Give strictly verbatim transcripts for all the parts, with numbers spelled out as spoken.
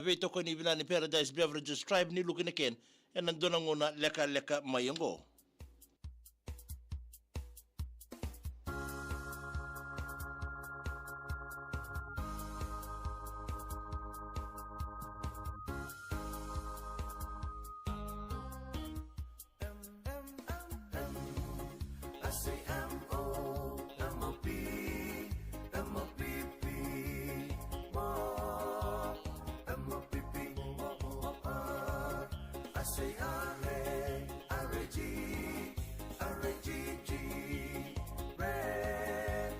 Veitokoni vinaka ni Paradise Beverages, Tribe, New Look in a Can, ena dua na gauna lekaleka mai oqo. M, M, M, M. I say M O, M O P, M O P P, mo. M O P P, mo, mo, mo, uh. I say R A, R A G, R A G G, red.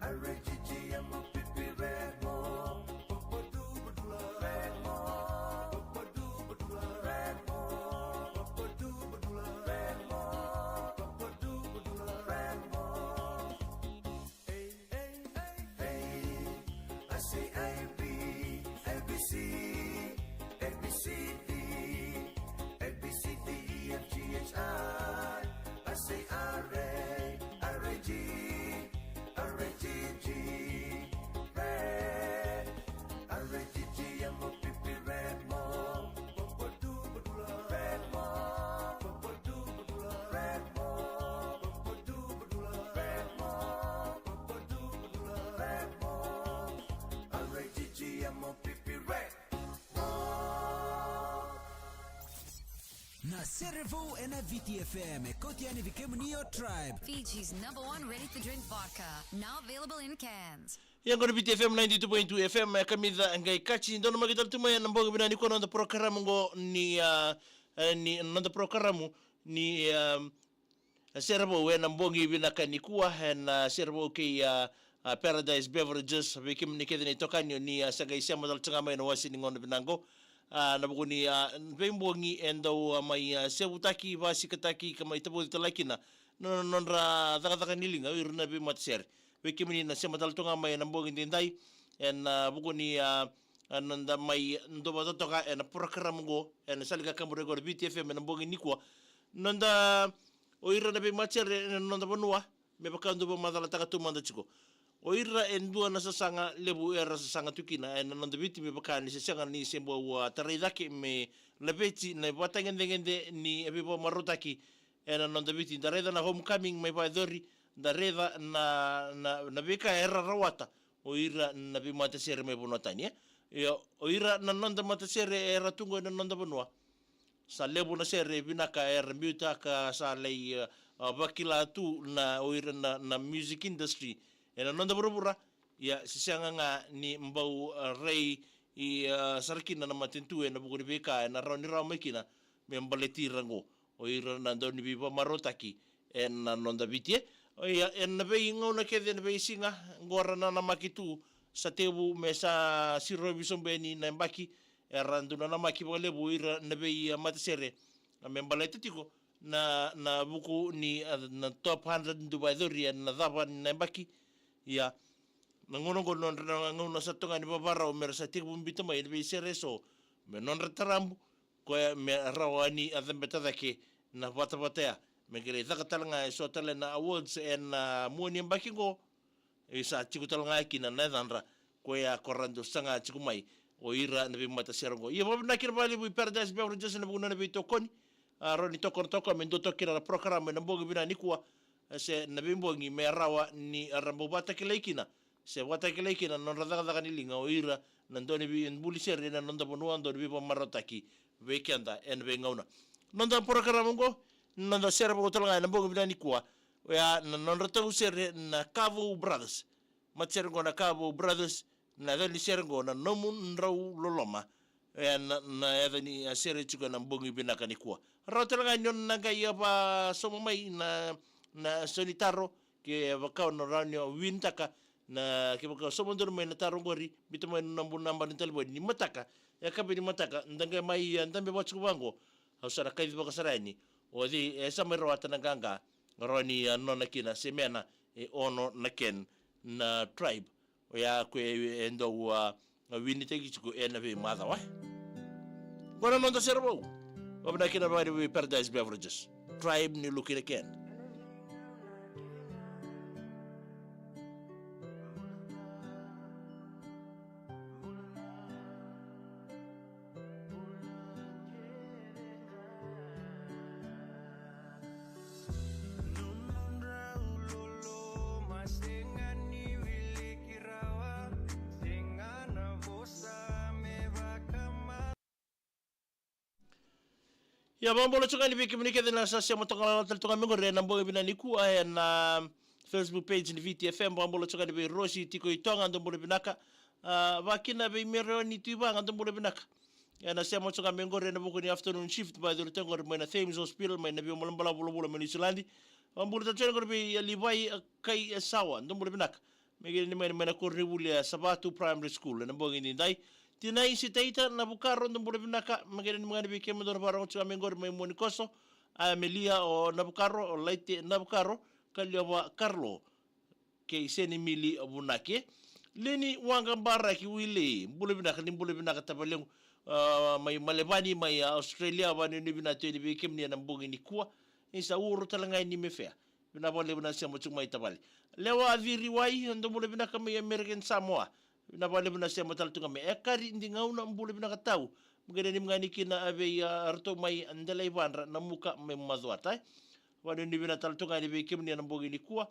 R A G G, M O P P, red, mo. Na sere vou ena Viti F M, e kauti yani vei kemuni o Tribe. Fiji's number one ready-to-drink vodka, now available in cans. Ia qo na Viti F M ninety-two point two F M, e kamica qai kaci, dou na maki tale tu mai ena bogi vinaka nikua, noda porokaramu qo ni, ah, eh, ni noda porokaramu ni, ah, sere vou ena bogi vinaka nikua, ena sere vou kei, ah, ah, Paradise Beverages, vei kemuni kece na itokani o ni, ah, sa qai sema tale tu ga mai ena wase ni gauna vinaka qo. Ah, na vuku ni, ah, veibogi e dau, ah, mai, ah, sevutaki, vasikataki, ka mai tavoci tale kina na, na nodra cakacaka ni liga o ira na veimatasere. Vei kemuni na sema tale tu ga mai ena bogi daidai, ena, ah, vuku ni, ah, ah, noda mai dua vakatotoka ena porokaramu qo, ena sala ni kakaburaki qo na Viti F M ena bogi nikua. Noda, o ira na veimatasere ena noda vanua, me vaka dou vakamacalataka tu mada tiko. O ira e dua na sasaga levu era sasaga tu kina ena noda Viti, me vaka ni se sega ni se bau, ah, tarai cake me laveti na ivakatagedegede ni veivakamarautaki ena noda Viti. Da raica na homecoming mai vakayacori, da raica na, na, na veika era rawata o ira na veimatasere mai vanua tani, e? Ia, o ira na noda matasere era tu qo ena noda vanua. Sa levu na sere vinaka era biutaka, sa lai, eh, eh, vakila tu na o ira na, na music industry ena noda vuravura. Ia, se sega ga ni bau, eh, rai, eh, sara kina na matanitu ena vuku ni veika ena rawa ni rawa mai kina me baleti ira qo o ira na dau ni veivakamarautaki ena noda Viti, e. O ia, ena veigauna kece, ena veisiga qo ra nanamaki tu, sa tevu me sa sirovi sobu yani na yabaki, era dau nanamaki vakalevu o ira na vei, ah, matasere, ah, me baleta tiko na, na vuku ni, ah, na top hundred dau vakayacori ena cava ni na yabaki. Ia, na gauna qo nodra na gauna sa toka ni vavarau me ra sa tekivu biuta mai ena veisere eso, me nodra tarabu, koya me rawa ni cabeta cake na vatavata ya. Me qai lai caka tale ga eso tale na awards ena, ah, mua ni yabaki qo, e sa tiko tale ga kina na yacadra, koya ko ra dau saga tiko mai o ira na veimatasere qo. Ia, vakavinavinaka vakalevu i Paradise Beverages ena vuku ni nona veitokoni. Ah, rawa ni tokona toka me dua toka kina na porokaramu ena bogi vinaka nikua, eh, se na veibogi me rawa ni ra bau vakatakilai kina, se vakatakilai kina na nodra cakacaka ni liga o ira na dau ni veibuli sere ena noda vanua, dau ni veivakamarautaki vei keda ena veigauna. Noda porokaramu qo, noda sere vou tale ga ena bogi vinaka nikua, oya na nodra tau sere na Kavou Brothers. Matasere qo na Kavou Brothers, na yaca ni sere qo na Nomu Drau Loloma. Oya na, na yaca ni, ah, sere tiko ena bogi vinaka nikua. Rawa tale ga ni o na qai, ah, vakasauma mai na, na sau ni taro, kevaka o na rawa ni o winitaka, na kevaka o sauma donu mai na taro qori, biuta mai na nomu naba ni talevoni ni mataka. E kabi ni mataka da qai mai, ah, dabe vata tiko vaqo. Au sa na kacivaka sara yani o cei e sa mai rawata na qaqa, rawa ni, ah, nona kina, se mena e ono na can na Tribe. Oya ko e, e dau, ah, winitaki tiko ena veimacawa. Qo na noda sere vou. Vakavinavinaka vakalevu i Paradise Beverages. Tribe, New Look in a Can. Ia, vakabula tiko ga yani vei kemuni kece na sa sema toka tale toka mai qori ena bogi vinaka nikua ena Facebook page ni V T F M. Vakabula tiko ga yani vei Rosi tiko i Toga, dou bula vinaka. A, vakakina vei Mereoni Tuivaga, dou bula vinaka. Ena sema tiko ga mai qori ena vuku ni afternoon shift, vakacuru tiko qori mai na Thames Hospital mai na veimalua balavu vulavula mai Niusiladi. Vakabula tale tiko qori vei Livai Kai Sawa, dou bula vinaka. Me kena ni mai, mai na koronivuli e Savatu Primary School ena bogi nidai. Tinai Sitaita Navukaro, dou bula vinaka. Me kena ni mai yani vei kemudou na vakarorogo tiko mai qori mai Muanikoso. A, Melia o Navukaro, o Laite Navukaro, Kaliova Karlo, kei Senimili Vunake. Leni Waqa Baraki Wili, bula vinaka, ni bula vinaka tavalequ. A, mai Malevani mai, a, Australia, vakanuinui vinaka tu yani vei kemuni ena bogi nikua. Ni sa uro tale ga yani Mefea. Vinaka vakalevu na sema tiko mai tavale. Lewa Ciriwai, dou bula vinaka mai American Samoa. Vinaka vakalevu na sema tale tiko mai. Ekari Digauna, bula vinaka tau. Me kena ni mai yani kina vei, a, ratou mai Delaivadra, Namuka mai Macuata. Vakanuinui vinaka tale tiko ga yani vei kemuni ena bogi nikua.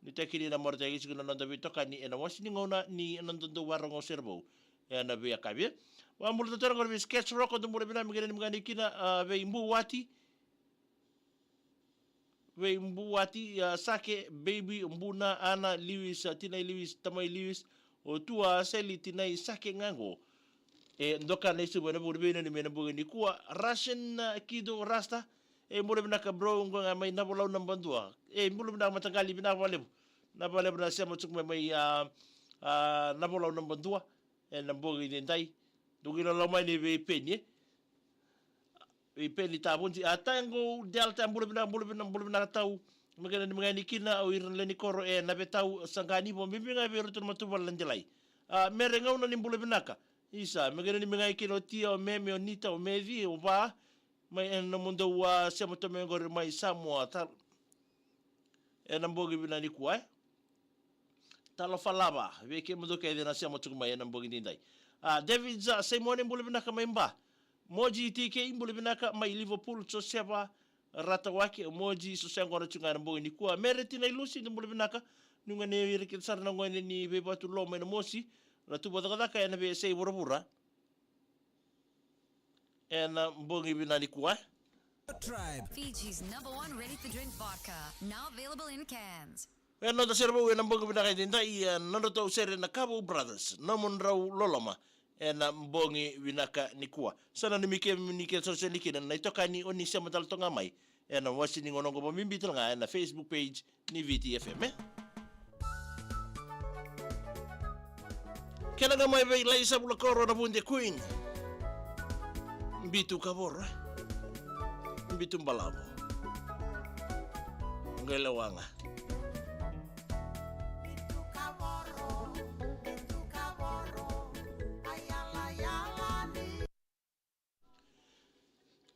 Nuitaki ni na marautaki tiko na noda veitokani ena wase ni gauna ni noda dau vakarorogo sere vou ena veiyakavi. Vakabula tale tiko qori vei Sketch Rock, dou bula vinaka, me kena ni mai yani kina, a, vei Buwati. Vei Buwati, a, Sake, Baby, Buna, Ana, Lewis, a, Tinai Lewis, Tamai Lewis, o Tua, Seli, Tinai, Sake ga qo. E doka na isuva ena vuku ni veinanumi ena bogi nikua. Russian, a, Kido Rasta. E bula vinaka bro, qo ga mai Navolau naba dua. E bula vinaka mataqali, vinaka vakalevu. Vinaka vakalevu na sema tiko mai mai, a, a, Navolau naba dua ena bogi nidai. Dou qai loloma yani vei Peni, e. Vei Peni Tavunji, a, Taiqo Delta, bula vinaka, bula vinaka, bula vinaka tau. Me kena ni mai yani kina o ira na lewe ni koro e Navetau, Saqani, vakabibi ga vei iratou na matavuvale na Delai. A, Mere Gauna, ni bula vinaka. Isa, me kena ni mai yani kina o Tia, o Meme, o Nita, o Meci, o Va, mai ena nomudou, a, sema tiko mai qori mai Samoa, talo. Ena bogi vinaka nikua, e. Talofa lava vei kemudou kece na sema tiko mai ena bogi nidai. A, David Za Simone, bula vinaka mai Ba. Moji T K, bula vinaka mai Liverpool. Joseva Ratawake, Moji, so se qo na tiko ga ena bogi nikua. Mere Tinai Lusi, dou bula vinaka. Nuiqawaqawa ni ira kece sara na gone ni Veivatu Lo mai Namosi, ra tu vakacakacaka ena veiyasai vuravura ena bogi vinaka nikua. Tribe. Fiji's number one ready-to-drink vodka, now available in cans. Ena noda sere vou ena bogi vinaka edaidai, e, nodratou sere na Kavo Brothers, nomudrau loloma ena bogi vinaka nikua. Sa nanumi kemuni kece sara sere ni kina na itokani o ni sema tale toka ga mai ena wase ni gauna oqo, vakabibi tale ga ena Facebook page ni V T F M, e. Kena ga mai vei Laisa Vulakoro na Vude Queen. Bitu Kavoro. Bitu Balavu. Qai lewa ga.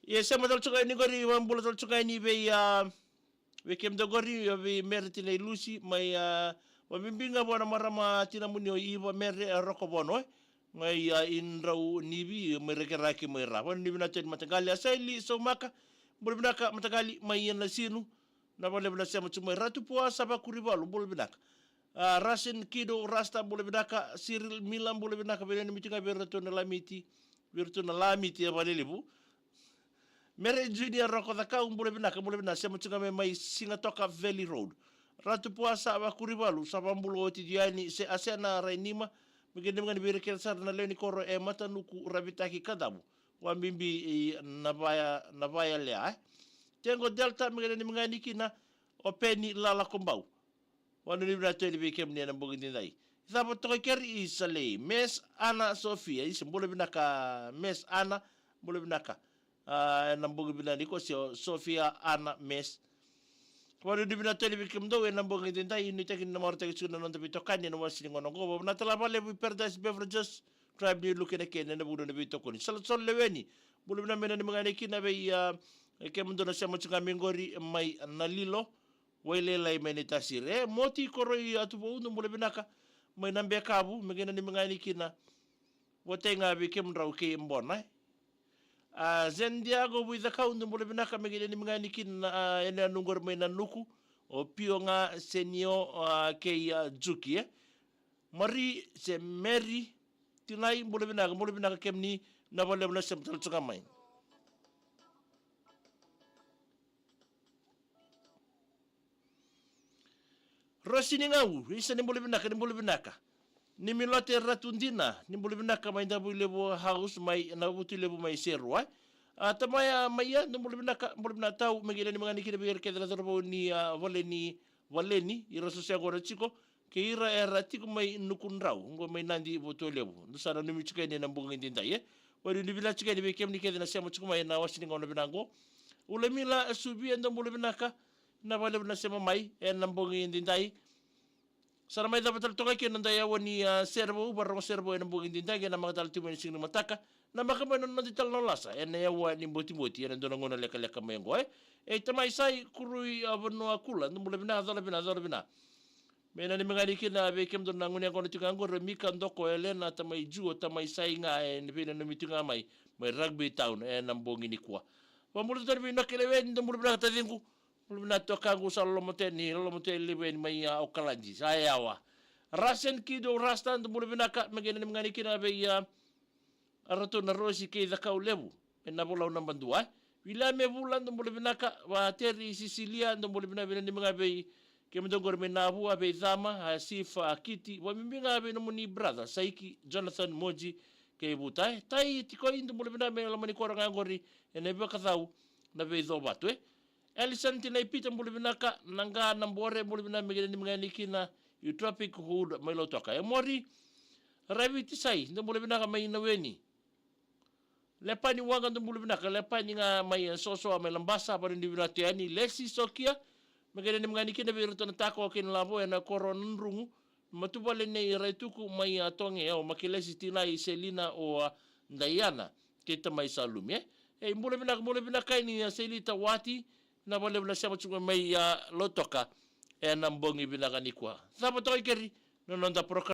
Ia, sema tale tiko yani qori, vakabula tale tiko yani vei, a, vei kemudou qori, a, vei Mere Tinai Lusi mai, a, vakabibi ga vua na marama tinamuni o Iva Mere, a, Rokovono, e. Qai, a, idrau ni vei mai Rekerake mai Ra. Vakanuinui vinaka tu yani mataqali. A, Saili Saumaka, bula vinaka mataqali mai Nasinu. Vinaka vakalevu na sema tiko mai. Ratu Pua Savakurivalu, bula vinaka. A, Rasin Kido Rasta, bula vinaka. Cyril Mila, bula vinaka. Veinanumi tiko ga vei iratou na Lamiti, vei iratou na Lamiti, e, vakalelevu. Mere Junior Roko Cakau, bula vinaka, bula vinaka, sema tiko ga mai, mai Sigatoka Valley Road. Ratu Pua Savakurivalu, sa vakabula oti tu yani, se Asena Rainima, me kena ni mai yani vei ira kece sara na lewe ni koro e Matanuku, Ravitaki, Kadavu. Vakabibi i Navaya, Navaya Lea, e. Taiqo Delta, me kena ni mai yani kina o Peni Lalakobau. Vakanuinui vinaka tu yani vei kemuni ena bogi nidai. Cava toka keri i Salei, Mes Ana Sofia, isa, bula vinaka Mes Ana, bula vinaka. A, ena bogi vinaka nikua, o Sofia Ana Mes. Vakanuinui vinaka tu yani vei kemudou ena bogi nidai, nuitaki ni na marautaki tiko na noda veitokani ena wase ni gauna oqo. Vakavinavinaka vakalevu i Paradise Beverages, Tribe New Look ena kena, ena vuku ni veitokoni. Sala, Sala Leweni, bula vinaka, me nanumi ga yani kina vei, a, e, kemudou na sema tiko ga mai qori mai Nalilo, Wailailai mai Naitasiri. E, Moti Koroi Atuvou, dou bula vinaka mai Nabekavu, me kena ni mai yani kina vata ga vei kemudrau kei Bona, e. A, Zen Diago Vuicakau, dou bula vinaka, me kena ni mai yani kina, a, ena yanuyanu qori mai Nanuku, o Pio ga Senio, a, kei, a, Juki, e. Mari se Meri Tinai, bula vinaka, bula vinaka kemuni, vinaka vakalevu na sema tale tiko ga mai. Rosi ni Gau, isa ni bula vinaka, ni bula vinaka. Ni Milote Ratu Dina, ni bula vinaka mai Davuilevu House, mai Navutulevu mai Serua. A tamaya mai ia, ni bula vinaka, bula vinaka tau, me qai ni magani kina vei ira kece na cauravou ni a, Valeni, Valeni, ira so se qo ra tiko, kei ira era tiko mai Nukudrau, qo mai Nadi Votulevu. Dou sa nanumi tiko yani ena bogi edaidai, e. Vakanuinui vinaka tiko yani vei kemuni kece na sema tiko mai ena wase ni gauna vinaka qo. Ulamila Suvia, dou bula vinaka, na vakalevu na sema mai ena bogi edaidai. Sa na mai cava tale toka kina na noda yawa ni a, serevou, vakarorogo serevou ena bogi edaidai, qai namaka tale tu mai na siga ni mataka. Namaka mai na noda italanoa lasa ena yawa ni botiboti ena dua na gauna lekaleka mai qo, e. E tamai Sai, Kurui a vanua Kula, dou bula vinaka, cola vinaka, cola vinaka. Me nanumi ga yani kina vei kemudou na gone yaqona tiko ga qori, Mika, Doko, Elena, tamai Juo, tamai Sai ga e veinanumi tiko ga mai, mai Rugby Town ena bogi nikua. Vakabula tale vei Noke Leweni, dou bula vinaka taciqu. Bula vinaka toka qo, sa loloma tu yani, loloma tu yani levu yani mai a, Okaladi, sa yawa. Rasen Kido Rasta, dou bula vinaka, me qai nanumi ga yani kina vei a, a ratou na Rosi kei Cakau Levu ena Volau naba dua, e. Viliame Vula, dou bula vinaka, Vateri Sisilia, dou bula vinaka, veinanumi ga vei kemudou qori mai Navua, vei Cama, a Sifa, a Kiti, vakabibi ga vei nomuni brother Saiki, Jonathan Moji kei Vuta, e. Tai Tikoi, dou bula vinaka mai loma ni koro ga qori ena Vakacau na Veicovatu, e. Alison Tinai Pita, bula vinaka, Naqa Nabore, bula vinaka, me qai nanumi ga yani kina Utopic Hood mai Lautoka, e. Mori Raviti Sai, dou bula vinaka mai Naweni. Lepani Waqa, dou bula vinaka, Lepani ga mai e, Sosoa mai Labasa, vakanuinui vinaka tu yani. Lesi Sokia, me qai nanumi ga yani kina vei iratou na Tako kei na Lavo ena koro Nadrugu, matuvale nei Raituku mai a, Toge, o Makelesi, Tinai, Selina, o a, Daiana kei tamai Salumi, e. E, bula vinaka, bula vinaka yani a, Selita Wati, na vakalevu na sema tiko mai a, Lautoka ena bogi vinaka nikua. Cava toka i keri na noda program.